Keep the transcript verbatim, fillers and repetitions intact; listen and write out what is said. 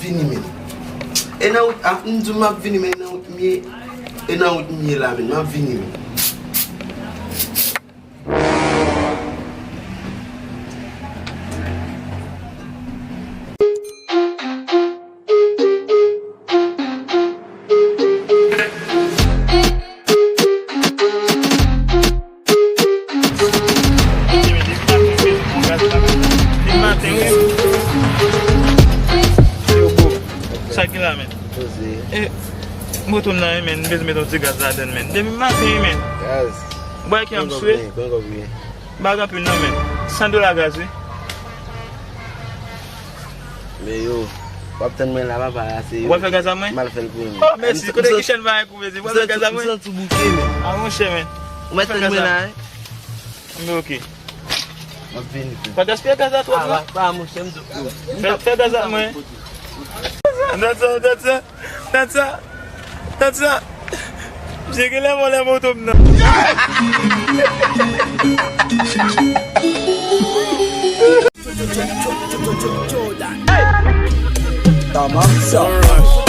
vini, men. E nan wout, a, m di w m ap vini, men e nan wout m ye. E nan wout m ye la, men. M ap vini, men. Depi maten, wi. Yo, bro. Sa ki la, men? Poze. E, moto m nan, men, m bezwen met yon ti gaz ladann, men. Depi maten, men. Gaz. Ou bay ki an swe? Konbyen, konbyen? Ba anpil nan, men. San dola gaz, wi. Men yo, w ap tann mwen la, papa, ase yo. W ap fè gaz a mwen? M al fè l pou mwen. Oh, mèsi. Kote ki chèn bagay pou mezi? W ap fè gaz a mwen? M santi w bouke, men. A, monchè, men. Ou mèt tann mwen la, wi. Men oke. M ap vini tou. Pa gaspiye gaz la twòp, non. Pa, monchè, m di w. Fè, fè gaz a mwen. That's all, that's all. Tande sa, tande sa. Misye genlè vòlè moto m nan. Tamam sa.